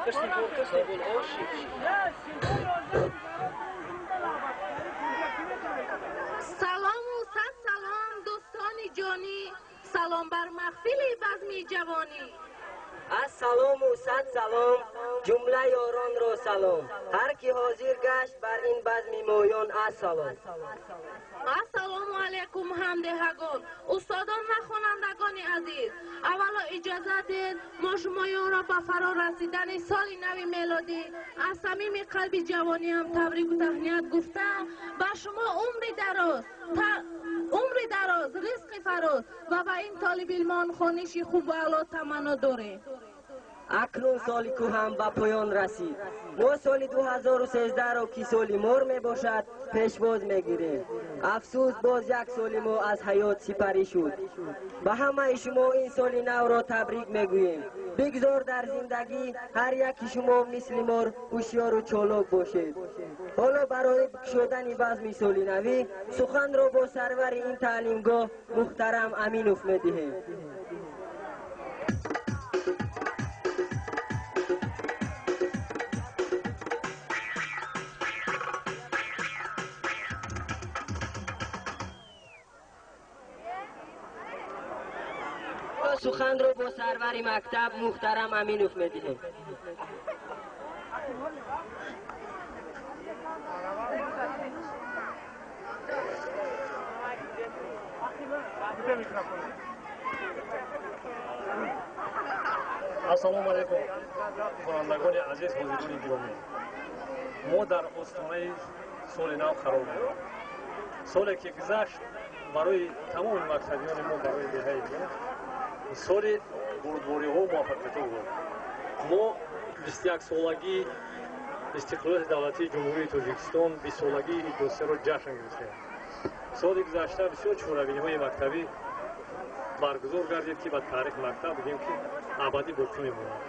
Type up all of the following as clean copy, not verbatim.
Салому сад салом, дӯстони ҷонӣ, салом бар маҳфили базми ҷавонӣ. Аз салому сад салом, ҷумла ёронро салом, ҳар ки ҳозир гашт бар ин базми моён, ассалом. Ассалому алайкум, ҳамдеҳагон, устодон ва хонандагони азиз. Аввало иҷозат диҳед, мо шумоёнро ба фаро расидани соли нави мелодӣ аз самими қалби ҷавониам табрику таҳният гуфта, ба шумо умри дароз, ризқи фароз ва ба ин толибилмон хониши хубу аъло таманно дорем. Акнун соли кӯҳан ба поён расид. Мо соли 2013-ро, ки соли мор мебошад, пешвоз мегирем. Афсӯс, боз як соли мо аз ҳаёт сипарӣ шуд. Ба ҳамаи шумо ин соли навро табрик мегӯем. Бигзор дар зиндагӣ ҳар яки шумо мисли мор ҳушёру чолок бошед. Ҳоло барои кушодани базми соли навӣ суханро бо сарвари ин таълимгоҳ муҳтарам Аминов медиҳем. Суханро бо сарвари мактаб муҳтарам Аминов медиҳем. Ассалому алайкум, хонандагони азиз, ҳозирони гиромӣ. Мо дар остонаи соли нав қарор дорем. Соле ки гузашт, барои тамоми мактабиёни мо, барои деҳаи мо соли бурдбориҳо, муваффақиятҳо буд. Мо 21-солагии истиқлолияти давлатии Ҷумҳурии Тоҷикистон, 20-солагии Иттиҳодсияро ҷашн гирифтем. Соли гузашта бисёр чорабиниҳои мактабӣ баргузор гардид, ки ба таърихи мактаб бигем, ки абадӣ боқӣ мемонад.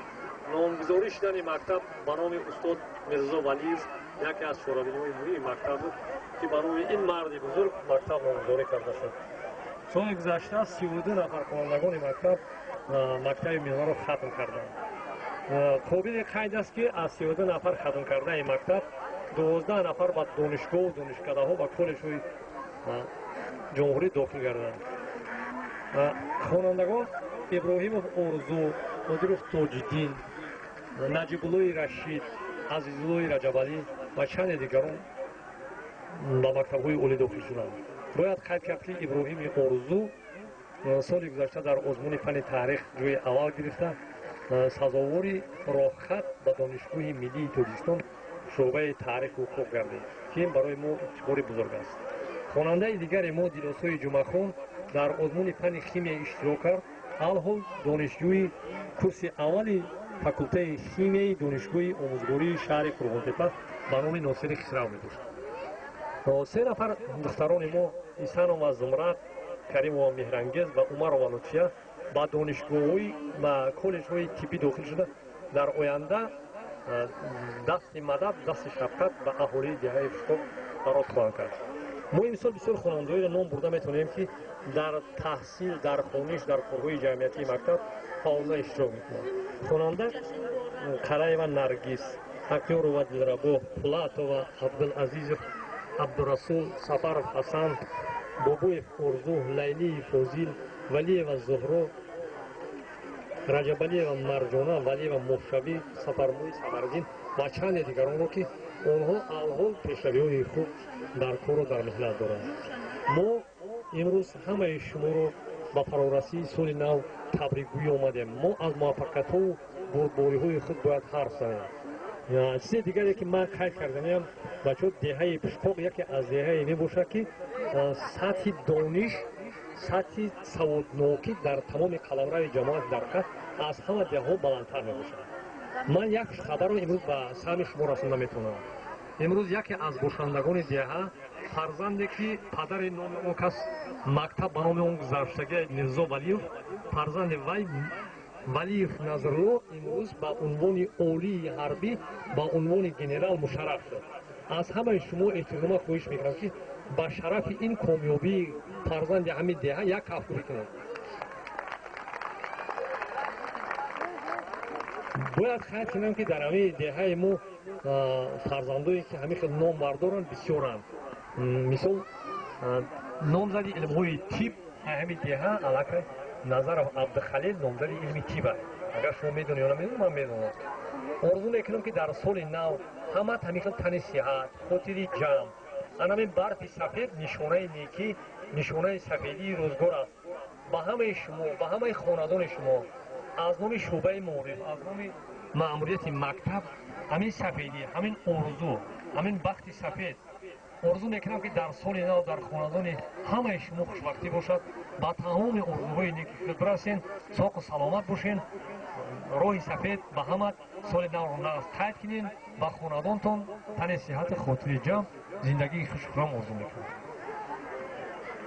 Номгузорӣ шудани мактаб ба номи устод Мирзо Валиев яке аз чорабиниҳои муҳими мактаб буд, ки ба номи ин марди бузург мактаб номгузорӣ карда шуд. Соли гузашта 32 нафар хонандагони мактаб мактаби миёнаро хатм карданд. Қобили қайд аст, ки аз 32 нафар хатмкардаи мактаб 12 нафар ба донишгоҳу донишкадаҳо ва коллеҷҳои ҷумҳурӣ дохил гарданд. Хонандагон Иброҳимов Орзу, Нодиров Тоҷиддин, Наҷибуллои Рашид, Азизуллои Раҷабалӣ ва чанде дигарон ба мактабҳои олӣ дохил шуданд. Бояд қайд кард, ки Иброҳими Орзу соли гузашта дар озмуни фанни таърих ҷои аввал гирифта, сазовори роҳхат ба Донишгоҳи миллии Тоҷикистон, шӯъбаи таъриху ҳуқуқ гардид, ки ин барои мо ифтихори бузург аст. Хонандаи дигари мо Дилосои Ҷумъахон дар озмуни фанни химия иштирок кард. Алҳол донишҷӯи курси аввали факултаи химияи Донишгоҳи омӯзгории шаҳри Қурғонтепа ба номи Носири Хисрав мебошад. Се нафар духтарони мо, Исанова Зумрад, Каримова Меҳрангез ва Умарова Лутфия, ба донишгоҳҳои, ба коллеҷҳои тиббӣ дохил шуда, дар оянда дасти мадад, дасти шафқат ба аҳолии деҳаи Пушқоқ дароз хоҳанд кард. Мо имсол бисёр хонандаҳоеро ном бурда метавонем, ки дар таҳсил, дар хониш, дар корҳои ҷамъиятии мактаб фаъолона иштирок мекунанд. Хонанда Қараева Наргиз, Ҳақёрова Дилрабо, Пулатова, Абдулазизов Абдурасул, Сафаров Ҳасан, Бобоев Орзу, Лайлии Фозил, Валиева Зуҳро, Раҷабалиева Марҷона, Валиева Мошавӣ, Сафармӯи Сафариддин ва чанде дигаронро, ки онҳо алҳол пешравиҳои хуб дар кору дар меҳнат доранд. Мо имрӯз ҳамаи шуморо ба фарорасии соли нав табрикгӯӣ омадем. Мо аз муваффақиятҳову бурдбориҳои худ бояд ҳарф занем. Чизе дигаре, ки ман қайд карданиам, бачаҳо, деҳаи Пушқоқ яке аз деҳае мебошад, ки сатҳи дониш, сатҳи саводнокӣ дар тамоми қаламрави ҷамоати Дарқа аз ҳама деҳаҳо баландтар мебошад. Ман як хабарро имрӯз ба саҳми шумо расонда метавонам. Имрӯз яке аз бошандагони деҳа, фарзанде ки падари номи он кас мактаб ба номи он гузаштагӣ, Мирзо Валиев, фарзанди вай Валиев Назрулло имрӯз ба унвони олии ҳарбӣ, ба унвони генерал мушарраф шуд. Аз ҳамаи шумо эҳтирома хоҳиш мекунам, ки ба шарафи ин комёбии фарзанди ҳамин деҳа як кафкӯбӣ кунед. Бояд қайд кунам, ки дар ҳамин деҳаи мо фарзандое, ки ҳамин хел ном бардоранд, бисёранд. Мисол, номзади илмҳои тиб ҳамин деҳа аллакай Назаров Абдухалил номзади илми тиб аст. Агар шумо медонед ё намедонед, ман медонам. Орзу мекунам, ки дар соли нав ҳамат ҳамин хел тани сиҳат, хотири ҷамъ. Анамин барфи сафед нишонаи некӣ, нишонаи сафедии рӯзгор аст. Ба ҳамаи шумо, ба ҳамаи хонадони шумо аз номи шӯъбаи маориф, аз номи маъмурияти мактаб ҳамин сафедӣ, ҳамин орзу, ҳамин бахти сафед орзу мекунам, ки дар соли нав дар хонадони ҳамаи шумо хушбахтӣ бошад, ба тамоми орзуҳои неки худ бирасен, соқу саломат бошен. Роҳи сафед ба ҳама. Соли навро нағз қайд кунен. Ба хонадонтон тани сиҳати, хотири ҷамъ, зиндагии хушхурам орзу мекунам.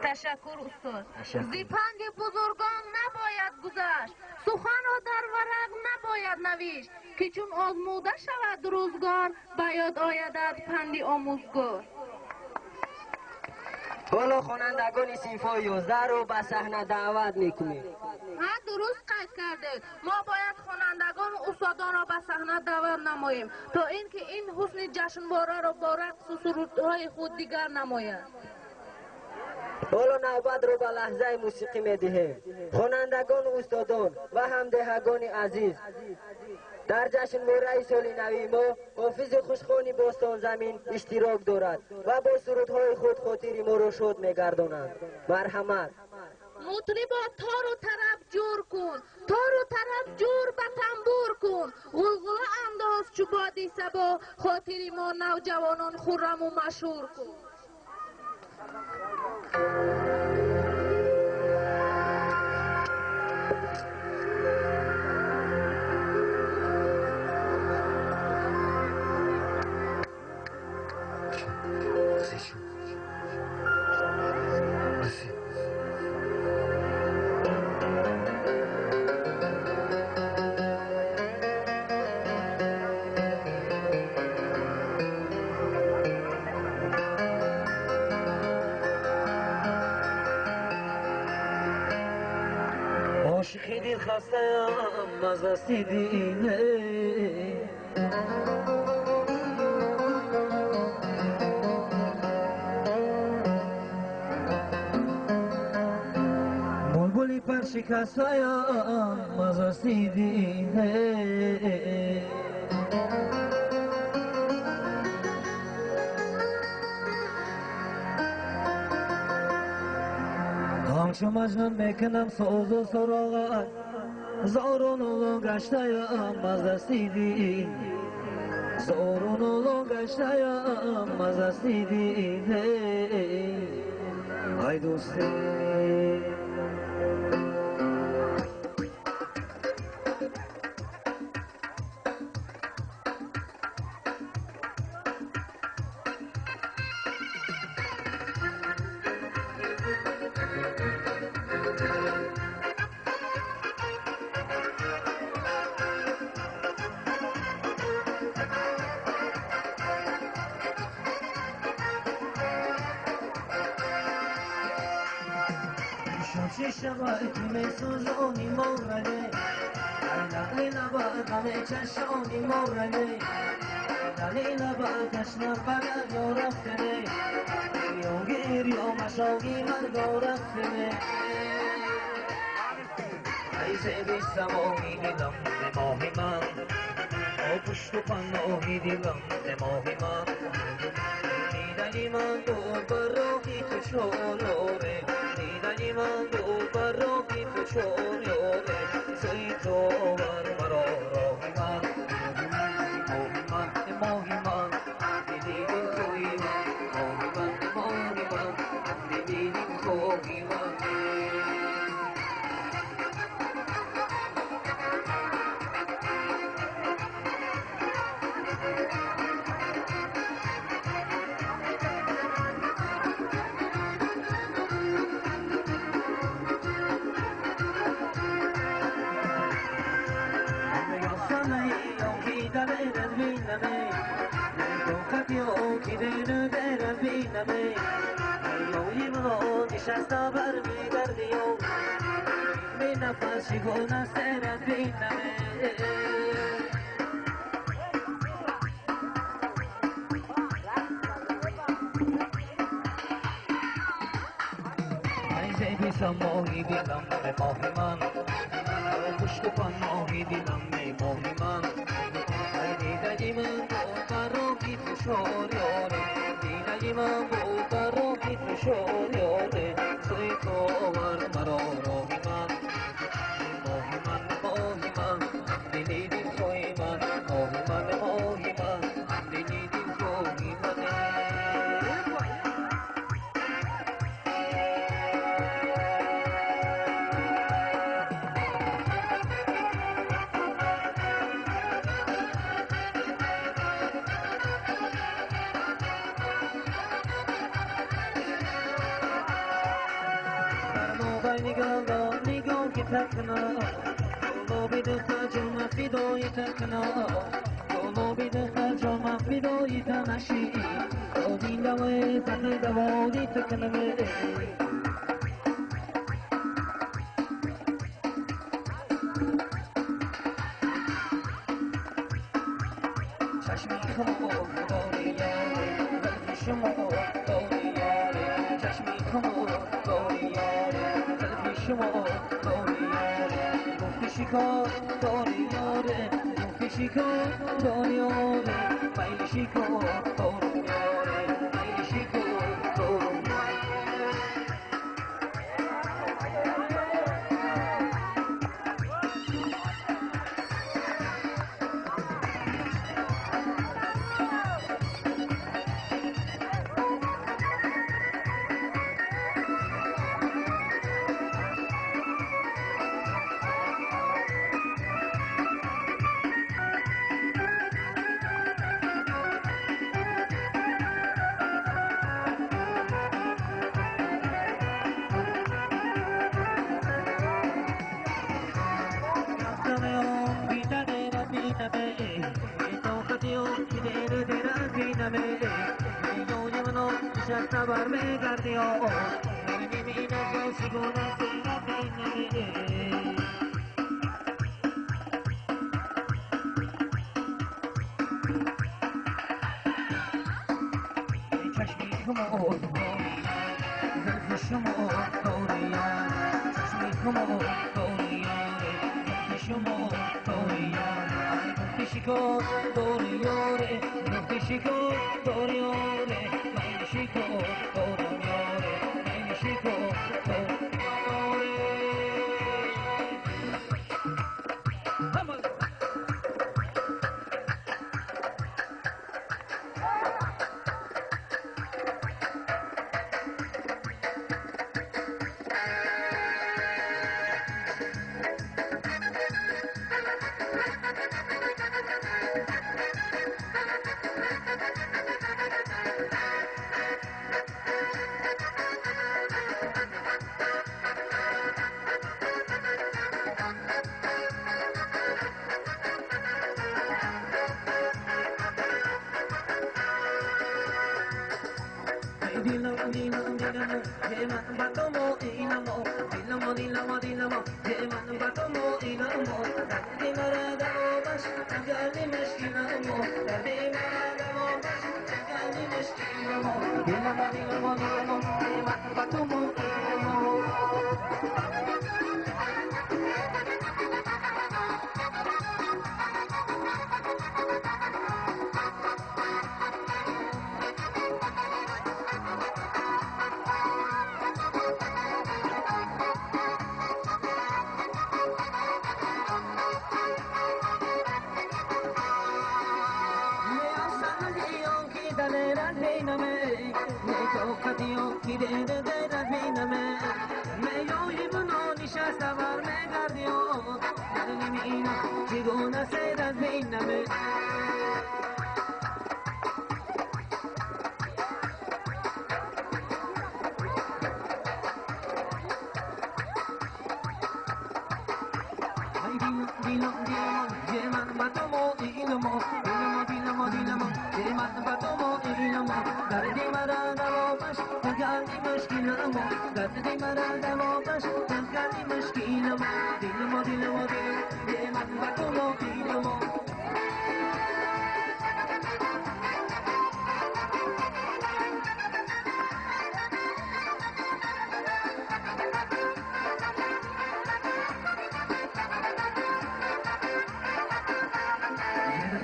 Ташаккур, устод. Зи панди бузургон набояд гузашт, суханро дар варақ набояд навишт, ки чун озмуда шавад рӯзгор, ба ёд оядат панди омӯзгор. Ҳоло хонандагони синфҳои 11-ро ба саҳна даъват мекунем. Ҳа, дуруст қайд кардед. Мо бояд хонандагону устодонро ба саҳна даъват намоем, то ин ки ин ҳусни ҷашнвораро бо рақсу сурудҳои худ дигар намояд. Ҳоло навбатро ба лаҳзаи мусиқӣ медиҳем. Хонандагону устодон ва ҳамдеҳагони азиз, дар ҷашнвораи соли нави мо ҳофизи хушхони бостонзамин иштирок дорад ва бо сурудҳои худ хотири моро шод мегардонанд. Марҳамат. Мутрибо, тору тараб ҷур кун, тору тараб ҷур ба тамбур кун, ғулғула андоз чу боди сабо, хотири мо навҷавонон хурраму машҳур кун. Ошиқи дилхастаям аз дасти дине, булбули паршикастаям аз дасти дине. Ҳамчу Маҷнун мекунам созу суроғат, зору нулу гаштаям аз дасти дин, зору нулу гаштаям аз дасти дин. Ай дӯсте. Чӣ шавад, ки месӯзони моране, лағли лаба ғами чашони моране, дали лаба ташна ба дарё рафтане, ё гирё машоги марго рафтане. Ай зеби самои дилам, моҳи ман, о пушту паноҳи дилам, моҳи ман, дидани ман дур ба роҳи ту чон ёре, дидани ман дур ба роҳи ту чон ёре, сӯи ту овар маро роҳи ман, моҳи ман, моҳи ман, дили дилхоҳи ман, моҳи ман, моҳи ман, дили дилхоҳи ман. نشستا بر میگردی و می نفس چگونه سرت بینمه. زیبی سماهی دلم ماهی من پشت پناهی دلم ماهی من دیدنی من با راهی فشار یاره دیدنی من با راهی فشار یاره سوی تو آور مرا راهی من ماهی من ماهی من دلی دل خواهی من ماهی من ماهی من دلی دل خواهی من.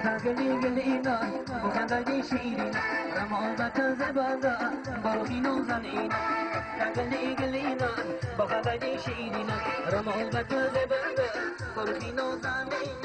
گلی گلینا با خنده شیرین رمال زبادا باروخی نازنین گلی گلینا با خنده شیرین رمال زبادا باروخی نازنین.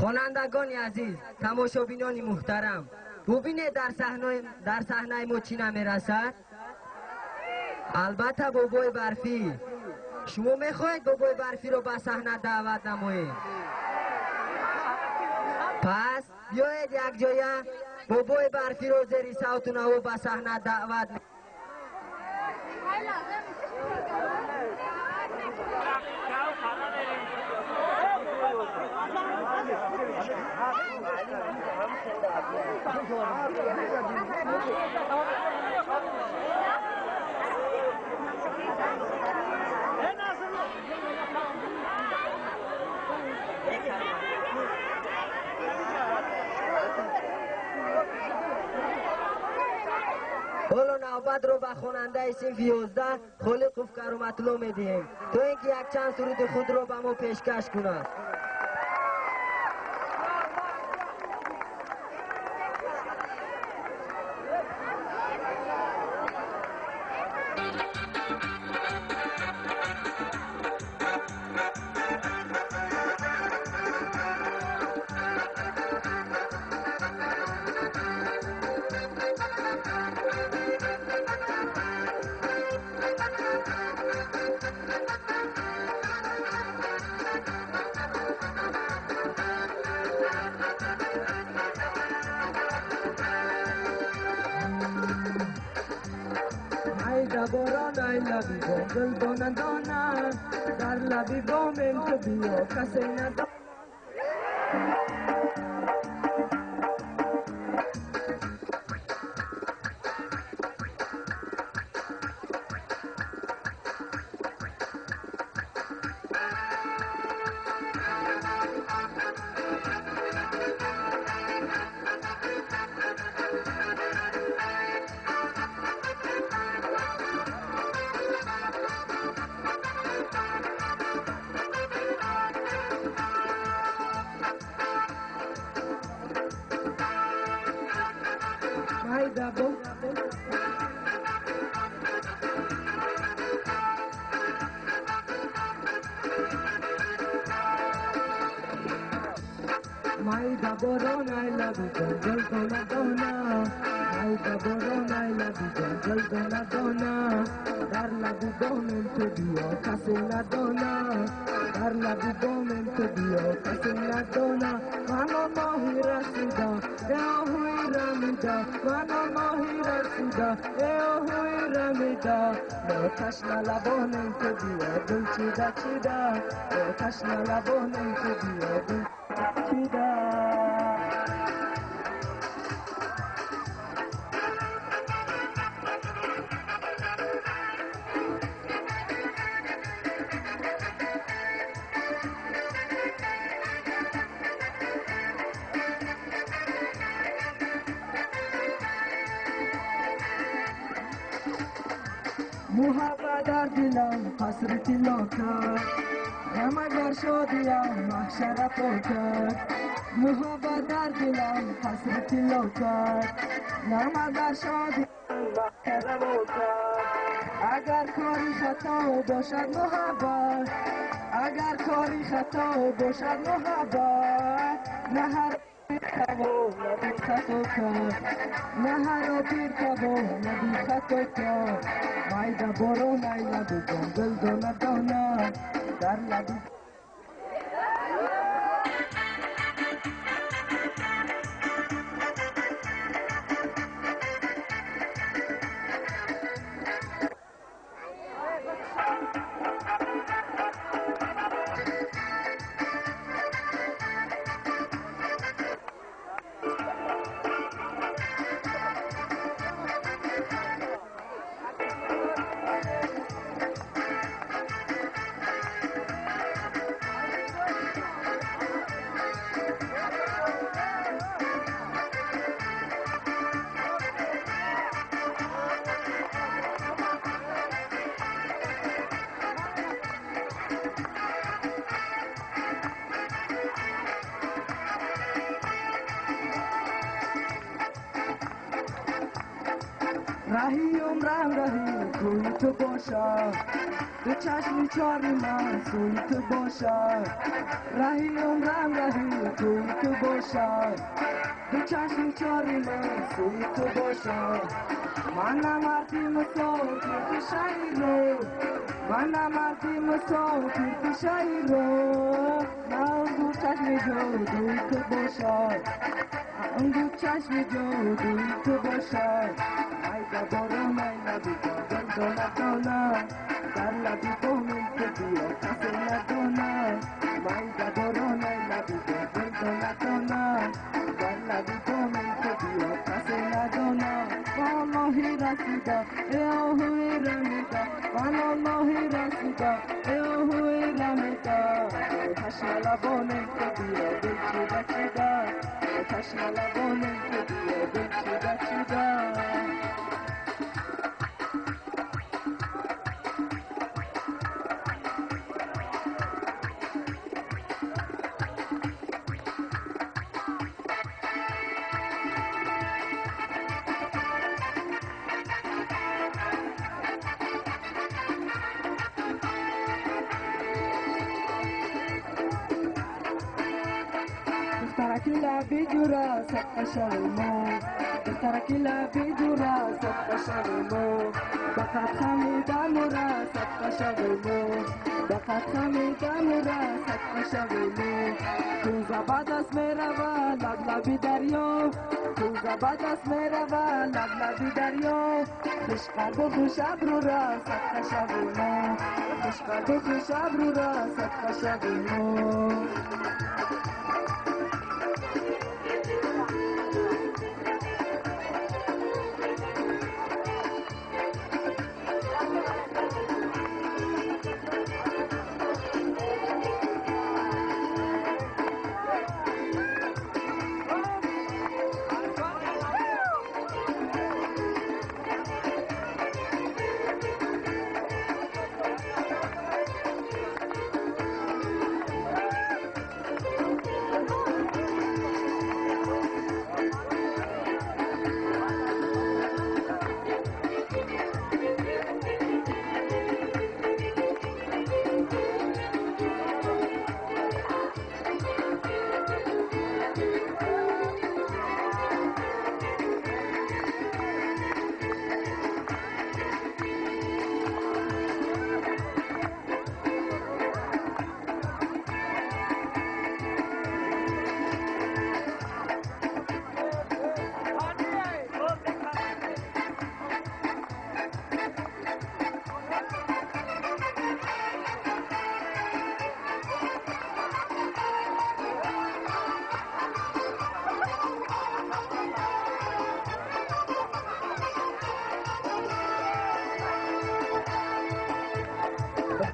Хонандагони азиз, тамошобинони муҳтарам, бубинед дар саҳнаи мо чӣ намерасад? Албатта бобои барфӣ. Шумо мехоҳед бобои барфиро ба саҳна даъват намоед? Пас биёед якҷоя бобои барфиро зери савту наво ба саҳна даъват. Ҳоло навбатро ба хонандаи синфи 11 Холиқов Кароматулло медиҳем, то ин ки якчанд суруди худро ба мо пешкаш кунад. در لبی بامم تو بیا کسی ندارد. Майда борон ай лаби дил дона дона, майда борон ай лаби дил дона дона, дар лаби бомем ту биё касе надона, дар лаби бомем ту биё касе надона. Мано моҳи расида, э оҳуи рамида, мано моҳи расида, э оҳуи рамида. Мо ташна лабонем ту биё дил чида чида, мо ташна лабонем ту биё дил чида. Муҳаббат дар дилам қасри тилло кард, ғам агар шодиям маҳшара по кард. Муҳаббат дар дилам қасри тилло кард, ғам агар шодиям маҳшара по кард. Агар кори хато бошад муҳаббат, агар кори хато бошад муҳаббат, на ҳар тавонад хато кард, на ҳар пир тавонад хато кард. Майда борон ай лаби дил дона дона, дар лаби раҳи умрам раҳи кӯи ту бошад, ду чашми чори ман сӯи ту бошад. Раҳи умрам раҳи кӯи ту бошад, ду чашми чори ман сӯи ту бошад. Ман намарди мусофир кишаиро, ман намарди мусофир кишаиро, на ду чашми ҷодуи ту бошад, ду чашми ҷодуи ту бошад. Майда борон ай лаби дил дона дона, дар лаби бомем ту биё касе надона. Майда борон ай лаби дил дона дона, дар лаби бомем ту биё касе надона. Моҳи расида, э оҳуи рамида, мано моҳи расида, э оҳуи рамида. Ташна лабонем ту биё дил чида чида, ташна лабонем ту биё дил чида чида. دخترکی لبی جورا صدقه شویمو، دخترکی لبی جورا صدقه شویمو، بقد خمیدم را صدقه شویمو، بقد خمیدم را صدقه شویمو. کوزه بعد از میرود لب لبی دریا، کوزه بعد از میرود لب لبی دریا. خوش قلب و خوش ابرو را صدقه شویمو، خوش قلب و خوش ابرو را صدقه شویمو.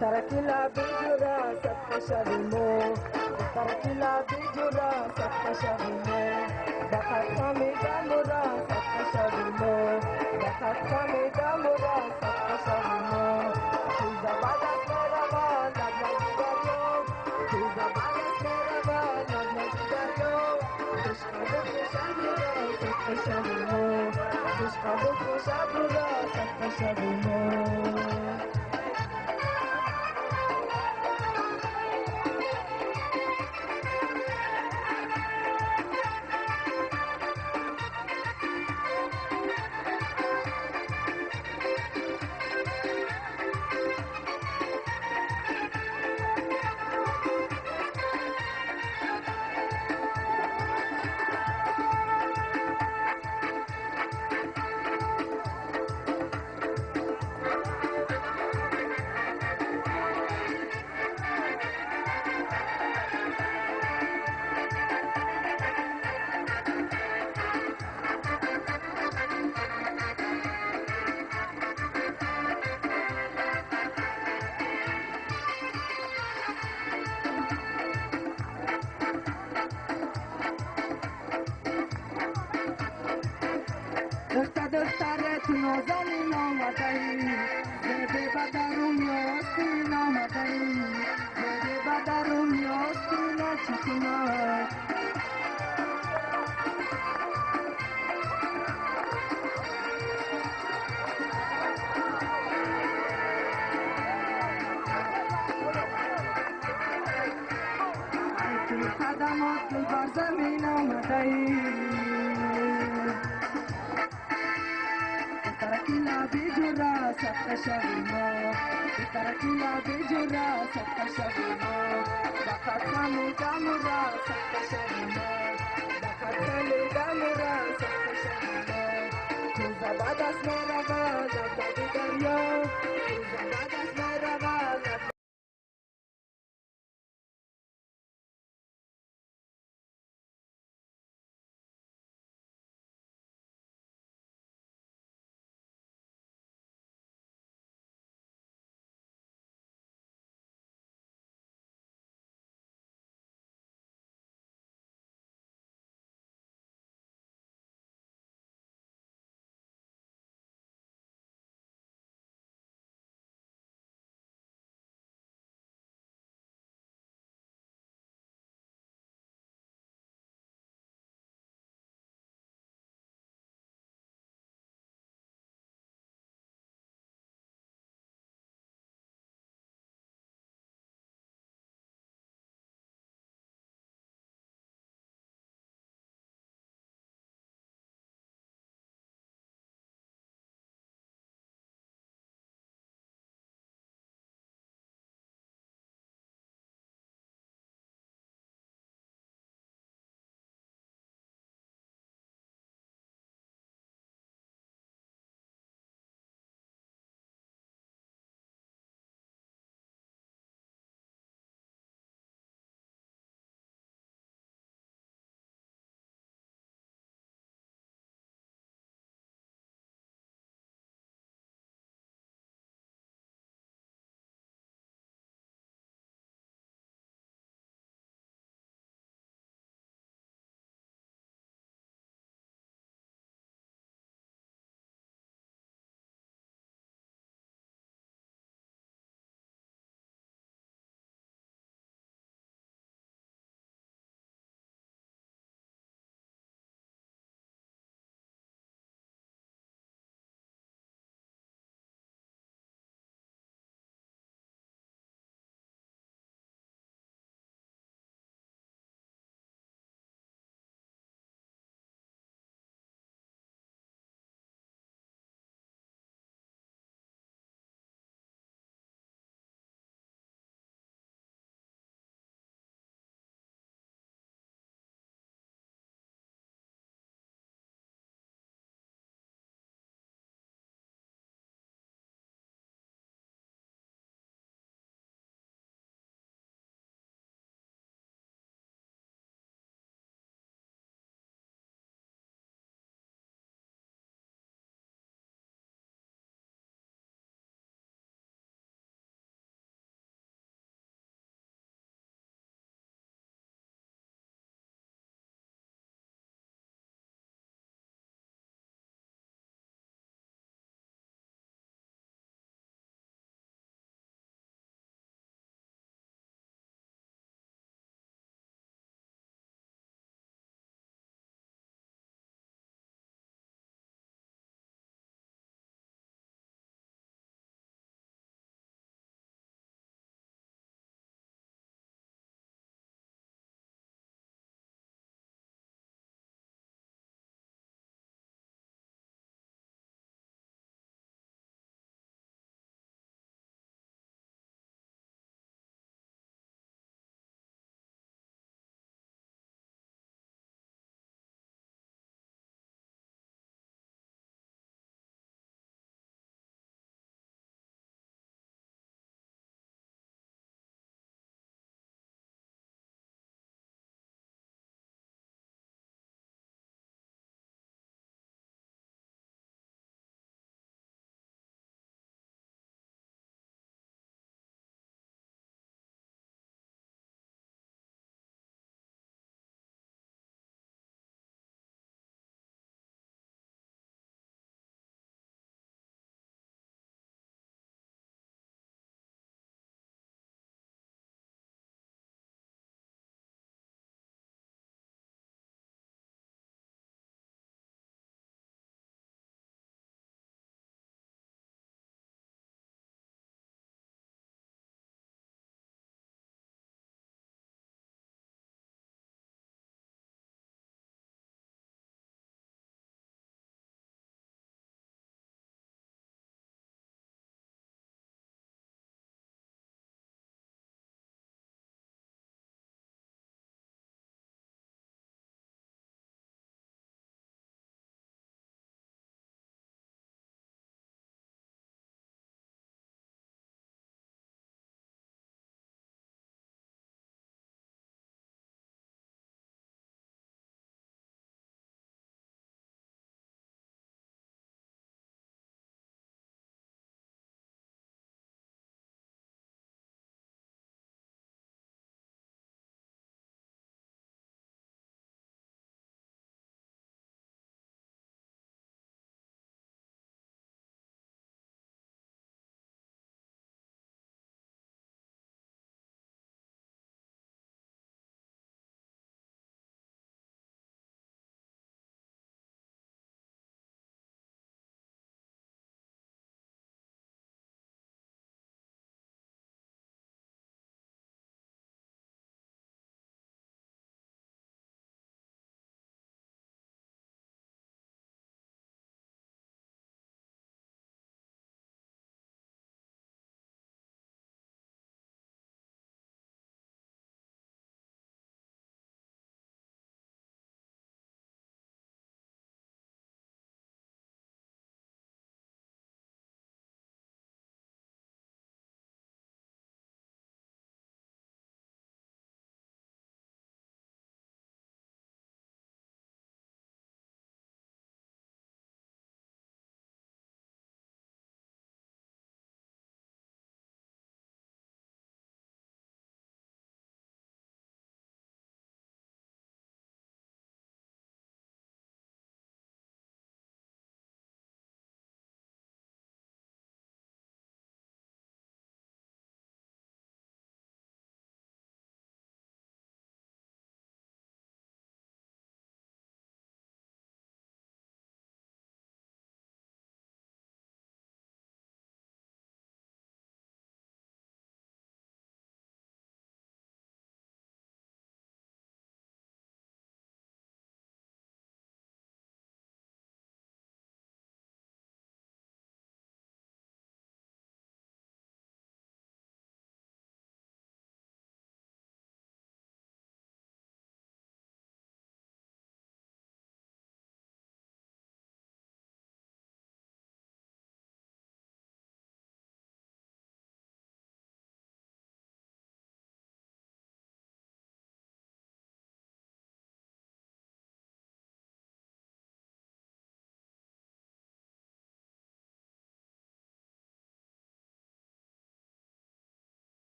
دخترکی لبی جورا صدقه شویم و دخترکی لبی جورا صدقه شویم و بخط خمیدم و را صدقه شویم و بخط خمیدم و را صدقه شویم و توزه بعد از میروان لب لبی دریا توزه بعد از میروان لب لبی دریا عشق بخوش را صدقه شویم و عشق بخوش را صدقه شویم و دخترت نازنین آمده ای زده به درون یاستین آمده ای زده به درون یاستین چی کنم ای که قدمات دل بر زمین آمده ای بیجورا صدقه شویم دخترکی لبی جورا صدقه شویم بخط خمیدم را صدقه شویم بخط خمیدم را صدقه شویم کوزه بعد از میروان لب لبی دریا کوزه بعد از